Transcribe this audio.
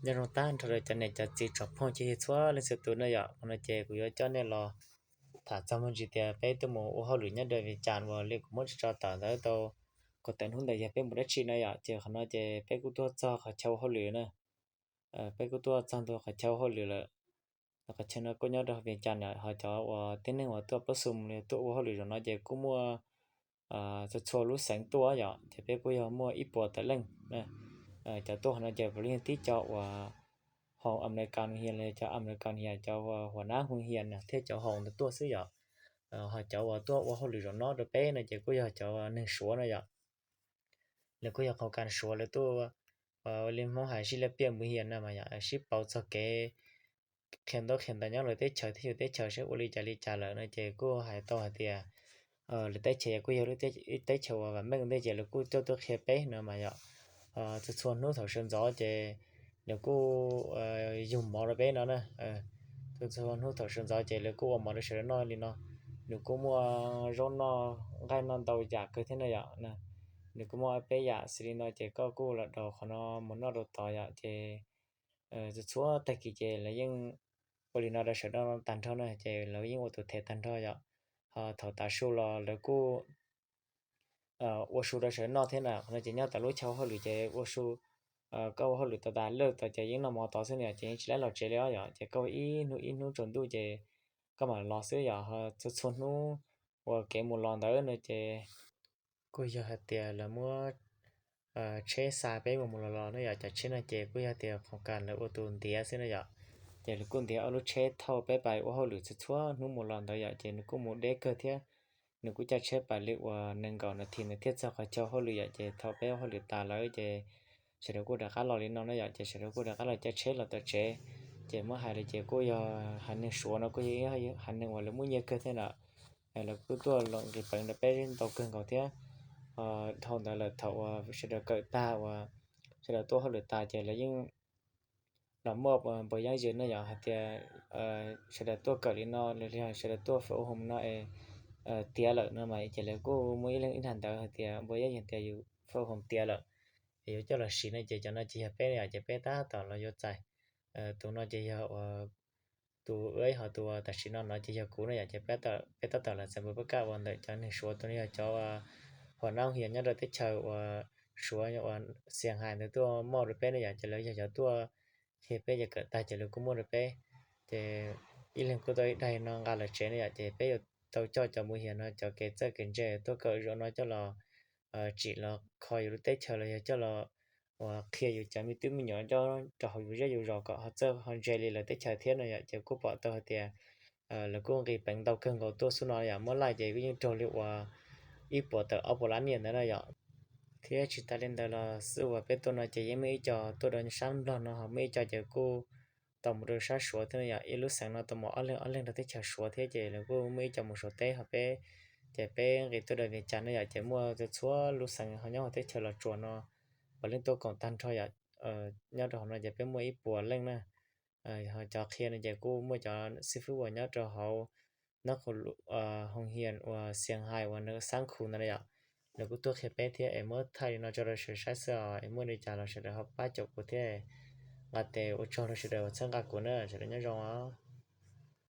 Nyob zoo tag nrho rau cov niam cov txiv tsoom phooj ywg txhua leej txhua tus na yom. Qhov no ces kuv yuav coj nej los tham txog me ntsis tias peb tuaj mus ua hauj lwm nyob rau Vias Cas uas li kuv muab tso tawm ntawd tau kaum tawm hnub ntawd yog peb mus dab tsi na yom. Ces qhov no ces peb kuj tuaj txog qhov chaw ua hauj lwm na. Peb kuj tuaj txog ntua qhov chaw ua hauj lwm lawm. Qhov chaw no kuj nyob rau Vias Cas na, ho cov uas tib neeg uas tuaj plaub xu mus tuaj ua hauj lwm zaum no ces kuj muaj txhua txhua lub xeev tuaj yom, ces peb kuj yog muaj ib puas tawm leej. Cov tuaj qhov no ces puav leej yog tib co uas haus Amelikas New Year los cov Amelikas New Year, cov uas huas nab hu hias na thiab cov haus ntawd tuaj xwb yom. Ho cov uas tuaj ua hauj lwm zaum no rau peb no ces kuj yog cov neeg Suav no yom. Lawv kuj yog qhov kas Suav lawv tuaj ua li Hmoob hais sib liab piaj mus hias no mas yom, sib pauv txog kev qhia ntaub qhia ntawv nyob lawv teb chaws thiab yus teb chaws saib ua li cas li cas lawm no ces kuj hais tau hais tias lawv teb chaws kuj yog lub teb chaws uas vam meej ntej ces lawv kuj tuaj tuaj qhia peb no mas yom. Txhua txhua hnub thaum sawv ntxov ces lawv kuj yug mov rau peb no na. Txhua txhua hnub thaum sawv ntxov ces lawv kuj ua mov rau sawv daws noj li no. Nws kuj muaj zaub noj nqaij noj ntau yam kawg thiab no yom. Nws kuj muaj ob peb yam xws li no ces koj kuj los daus qhov no mus noj rau tod yom. Ces txhua txhua tag kis ces lawv yeej ua li no rau sawv daws tag nrho na, ces lawv yeej ua tus them tag nrho yom. Ho thaum tav su los lawv kuj ua su rau sawv daws noj thiab na. Qhov no ces nyob tom lub chaw ua hauj lwm ces ua su, koj ua hauj lwm tau tas lawm tod ces yeej noj mov tod xwb na yom, ces yeej tsis laib los tsev li os yom. Ces koj ua ib hnub ib hnub tsaus ntuj ces koj mam los xwb yom. Ho txhua txhua hnub uas kev mus los ntawd no ces kuj yog hais tias lawv muab tsheb xa peb mus mus los los na yom. Cov tsheb no ces kuj yog tias qhov kas lawv ua tus ntiav xwb na yom. Ces lawv kuj ntiav ob lub tsheb thauj peb pais ua hauj lwm txhua txhua hnub mus los ntawd yom, ces nws kuj mus deb kawg thiab. Nws kuj caij tsheb pais li uas nees nkaum nas this ntawd thiaj txog qhov chaw hauj lwm yom. Ces thaum peb ua hauj lwm tas lawm ces sawv daws kuj rov qab los li no na yom. Ces sawv daws kuj rov qab los caij tsheb los tom tsev. Ces muab hais li ces kuj yog haiv neeg Suav no kuj yog ib haiv neeg uas lawv muaj nyiaj kawg thiab na. Lawv kuj tuaj los nqis peev rau peb ntau kawg nkaus thiab. Dhau ntawd lawm thaum uas sawv daws kawm tag uas sawv daws tuaj hauj lwm tas ces lawv yeej los muaj npawg yeeb yws na yom, hais tias sawv daws tuaj kawm li no los yog sawv daws tuaj fawm hoo no es tiav lawm no mas ces lawv kuj muaj ib leeg ib nrag ntawd hais tias npawg yeeb yws tias yus fawm hoo tiav lawm es yuav coj los siv no ces cov no ces yog peb yom. Ces peb tab tom los yuav txais. Tus no ces yog tus ua ho tus tam sim no no ces yog kuv na yom. Ces peb tab tom los txais npawg pab kaj uas ntawm cov neeg Suav, tus no yog cov huas nab hias nyob rau teb chaws uas Suav uas Xias Hais ntawd tuaj muab rau peb na yom. Ces lawv yog cov tuaj qhia peb ces kawm tag ces lawv kuj muab rau peb. Ces ib leeg kuj tau ib daig no nqa los tsev na yom. Ces peb yuav tau coj cov mus hias no cov kev txawj kev ntse tuaj kawm zaum no coj los tsim los kho yus lub teb chaws los yog coj los uas qhia yus cov me tub me nyuam nyob rau hauv yus zej yus zos kom ho txawj ho ntse li lawv teb chaws thiab no yom. Ces kuj pom tau hais tias lawv kuj nqis peev ntau kawg nkaus tuaj xub no yom. Muab laij ces kuj yeej raug li uas ib puas tawm ob puas lab nyiaj ntawd no yom. Thiab tsis tas li ntawd los xub uas peb tuaj no ces yeej muaj ib co tuaj rau sab Nplog no ho muaj ib co ces kuj tau mus rau sab Suav thiab no yom. Ib lub xeev no tau mus ob leeg ob leeg rau teb chaws Suav thiab ces lawv kuj muaj ib co mus Suav teb ho peb ces peb nqis tuaj rau Vias Cas no yom. Ces muaj txhua txhua lub xeev ho nyob hauv teb chaws Los Tsuas no puav leej tuaj koom tag nrho yom. Nyob rau hauv no ces peb muaj ib puas leej na. Ho cov qhia no ces kuj muaj cov xib fwb uas nyob rau hauv nab qhu hoo hias uas Xias Hais uas nws xab khu ntawd na yom. Lawv kuj tuaj qhia peb thiab es muab thaij li no tso rau sawv daws saib xwb os. Es muaj li cas los sawv daws ho pab caum kuv thiab. Nqa tes ua tsaug rau sawv daws uas txhawb nqa kuv na, sawv daws nyob zoo os.